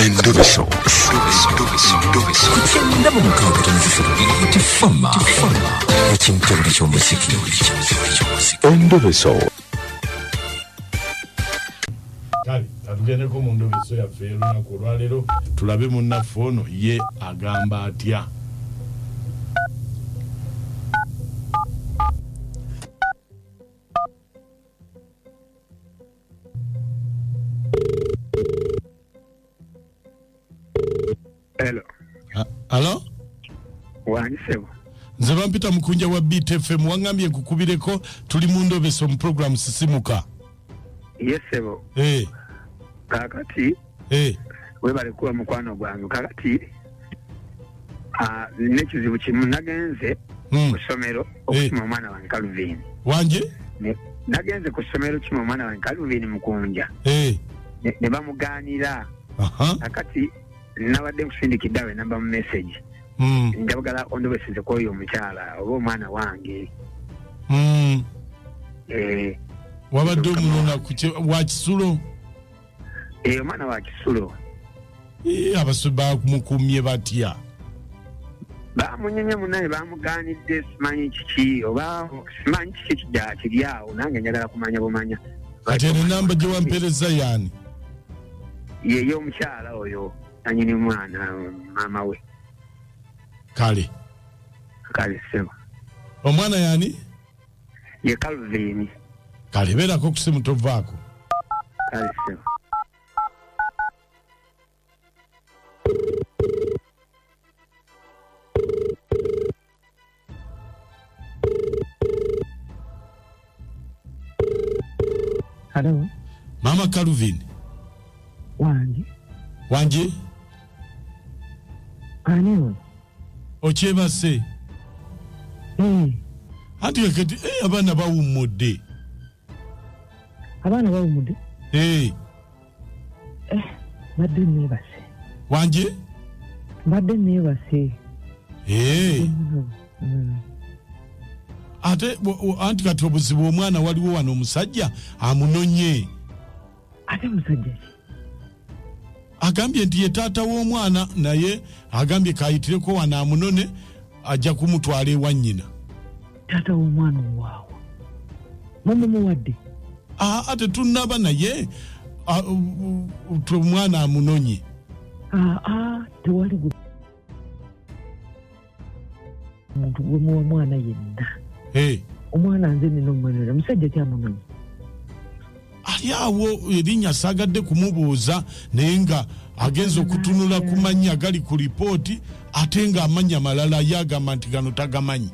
Endobeso. Endobeso. Kale katugendeko mu ndobeso yaffe olunaku olwaleero tulabe munnaffe ono ye agamba atya. Hello. Alo? Wangi ssebo. Nze bampita Mukunja wa Beat FM, wangambye nkukubireko, tuli mu ndobeso mu program Sisimuka. Yes ssebo. Kaakati webale kuba mukwano gwange. Kaakati n'ekizibu kimu, nagenze ku ssomero okukima omwana wange Calvin. Wange? Nagenze ku ssomero okukima omwana wange Calvin Mukunja. Ne bamugaanira. Kaakati nabadde nkusindikidde awo enamba mu message. Njagala ondobeseze ku oyo omukyala oba omwana wange. Wabadde omunona wa Kisulo? Omwana wa Kisulo. Abasu bamukumye batya? Bamunyenye munnaye, bamugaanidde, simanyi kiki oba simanyi kiki ekijja kiri awo, nange njagala kumanya bumanya. Kati eno enamba gye wampeereza yaani? Ye y'omukyala oyo nanyini mwana, maama we. Kale. Kale ssebo. Omwana yaani? Ye Calvin. Kale beerako ku simu tovaako. Kale ssebo. Hello. Mama Calvin. Wange. Wange? Ani ono? Okyebase? Anti kakati abaana bawummudde. Abaana bawummudde? Mbadde neebase. Wange? Mbadde neebase. Ate anti kati obuzibu omwana waliwo wano omusajja amunonye. Ate musajja ki? Agambye nti ye taata w'omwana, naye agambye kayitireko wano amunone ajja kumutwala ewa nnyina. Taata w'omwana owaawa mumumuwadde? Ate tunnaba naye omwana amunonye. Tewali muntu gwe muwa mwana yenna. Omwana nze nina omwenera, musajja kyamunonye. Ali awo erinnya saagadde kumubuuza, naye nga agenze okutunula ku mannya agali ku lipooti ate ng'amannya malala ye agamba nti gano tagamanyi.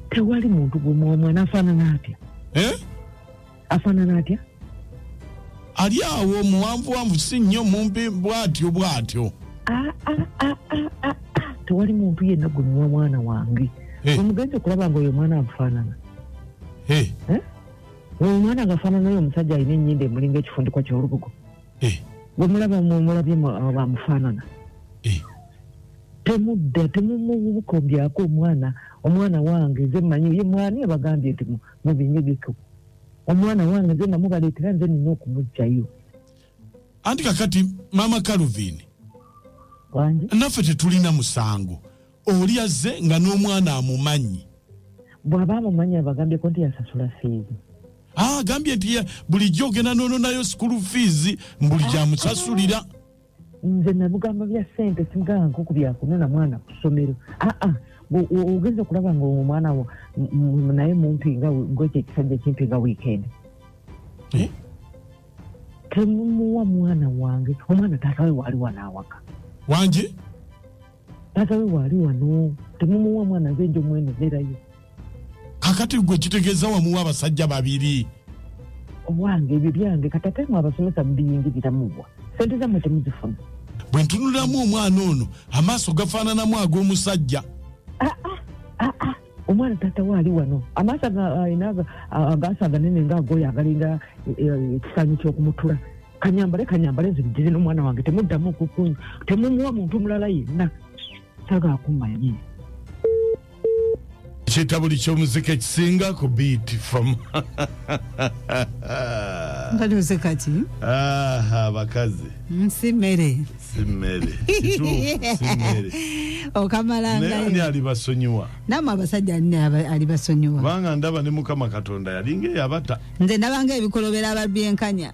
Tewali muntu gwe muwa mwana afaanana atya? Afaanana atya? Ali awo muwanvuwanvu si nnyo, mumpi bw'atyo bw'atyo. Tewali muntu yenna gwe muwa mwana wange. Omugenzi okulaba nga oyo omwana amufaanana. Omwana ng'afaanana oyo omusajja alina ennyindo emulinga ekifundikwa ky'olubugo. Bwe mulaba mulabye amufaanana. Temudda, temumukombyako omwana, omwana wange nze mmanyi ye mwani abagambye nti mubinyegeko. Omwana wange nze namubaleetera, nze nina okumuggyayo. Anti kakati Mama Calvin. Wange? Naffe tetulina musango. Oli azze nga n'omwana amumanyi. Bw'aba amumanyi abagambyeko nti yasasula feezi. Agambye nti bulijjo ogenda n'ononayo school fees, bulijjo amusasulira. Nze namugamba bya ssente, simugamba nko bya kunona mwana ku ssomero. Ogenza okulaba nga omwana wo naye mumpi nga ng'ekyo ekisajja kimpi nga weekend. Temumuwa mwana wange, omwana taata we waali wano awaka. Wange? Taata we waali wano, temumuwa mwana nze nja omwenonerayo. Kakati gwe kitegeeza wamuwa abasajja babiri. Owange ebyo byange, kati ate mwe abasomesa mubiyingirira mubwa. Ssente zammwe temuzifuna. Bwe ntunulamu omwana ono, amaaso gafaananamu ag'omusajja. Omwana taata we ali wano. Amaaso alina agaaso aganene ng'agoyo agalinga ekisaanyi ky'okumutula. Kanyambale, kanyambale nzirigire n'omwana wange, temuddamu okukunya. Temumuwa muntu mulala yenna. Saagala kummanyi. Ekitabuli ky'omuziki ekisinga ku Beat Fam. Nkaluze kati. Ah, abakazi. Si mmere. Si mmere. Kituufu, si mmere. Okamalanga. Naye ani alibasonyiwa? Nammwe abasajja ani alibasonyiwa? Kubanga ndaba ne Mukama Katonda yalinga eyabata. Nze ndabanga ebikolobero ababyenkanya.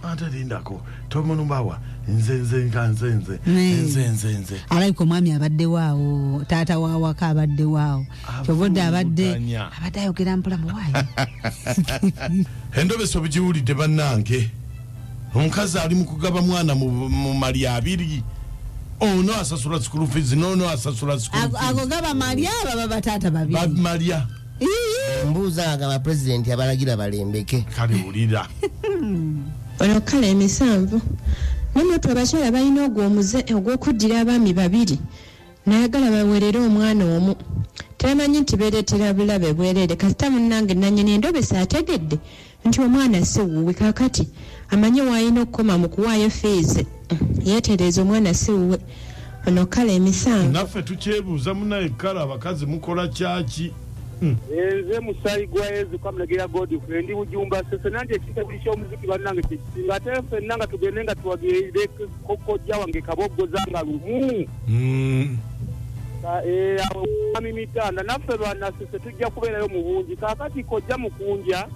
Ate lindako tomunumbawa nze nze nka nze nze nze nze nze. Alabika omwami abaddewo awo, taata wa waka abaddewo awo, kyobodde abadde abadde ayogera mpola muwaayi. Endobeso bugiwulidde bannange, omukazi ali mu kugaba mwana mu mali abiri, ono asasula school fees n'ono asasula school fees. Ago gaba malya baba bataata babiri. Bamalya. Mbuuza agamba pulezidenti abalagira balembeke. Kale wulira. Ono kale emisanvu. Namwe twe abakyala balina ogwo omuze ogw'okuddira abaami babiri nayagala bawerere omwana omu. Tebamanyi nti beereetera bulabe bwereere kasita munnange nnannyini endobese ategedde nti omwana si wuwe kaakati amanye w'alina okukoma mu kuwaayo fiizi yeetereeze omwana si wuwe. Ono kale emisanvu. Naffe tukyebuuza munaye kale abakazi mukola kyaki? Nze musayi gwa Yezu Kamulegera Godfrey ndi Bujumba Ssese nanti ekitabuli ky'omuziki bannange kye kisinga ate ffenna nga tugende nga tuwagire kojja wange Kaboggoza nga lumu. Awo Mwami Mitanda naffe Bannassese tujja kubeerayo mu bungi. Kaakati kojja Mukunja,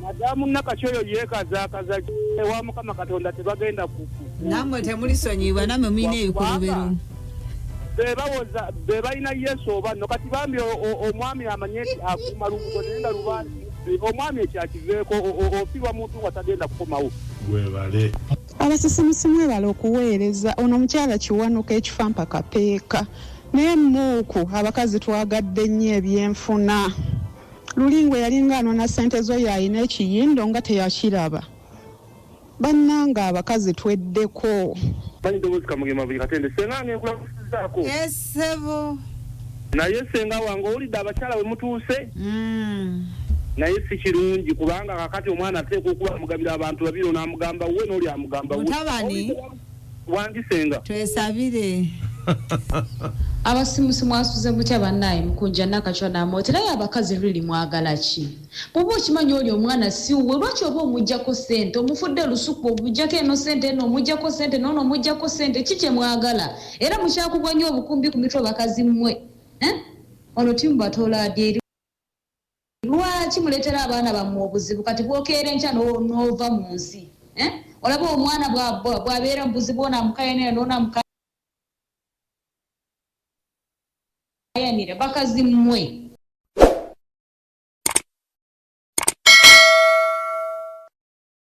Madamu Nakaki oyo yeekazaakaza ewa Mukama Katonda tebagenda ku Nammwe temulisonyiyibwa, nammwe mulina ebikolobero. Be bawoza be balina Yesu oba nno kati bambi omwami amanye nti akuuma lubuto naye nga luba omwami ekyo akiveeko ofiirwa muntu nga tagenda kukomawo. Webale. Abasisimusi mwebale okuweereza. Ono omukyala Kiwanuka ekifampa kapeeka. Naye Muuku abakazi twagadde nnyo ebyenfuna. Luli ngwe yalinga anona ssente z'oyo alina ekiyindo nga teyakiraba. Bannange abakazi tweddeko. Manyi ddoboozi Kamugema buli Katende. Ssenga wange nkulamusizaako. Yes ssebo. Naye ssenga wange owulidde abakyala we mutuuse? Naye si kirungi kubanga kakati omwana ateekwa okuba amugabira abantu babiri ono amugamba wuwe n'oli amugamba wuwe. Mutabani. Wangi ssenga. Twesabire. Abasimusi mwasuze mutya banaye mukunja Nakachwa namote naye abakazi really mwagala ki bwoba okimanyi oli omwana siwuwe lwaki oba omujjako sente omufudde lusuku omujjako eno sente eno omujjako sente nono omujjako sente ki kyemwagala era mukyakubwa nyo obukumbi ku mitwe bakazi mwe eh ono team batoola adi Lwaki muletera abaana bamwe obuzibu kati bwokeera enkya nova munsi eh olaba omwana bwabeera mubuzibu ono amukayanira nono amukayanira bakazi mwe.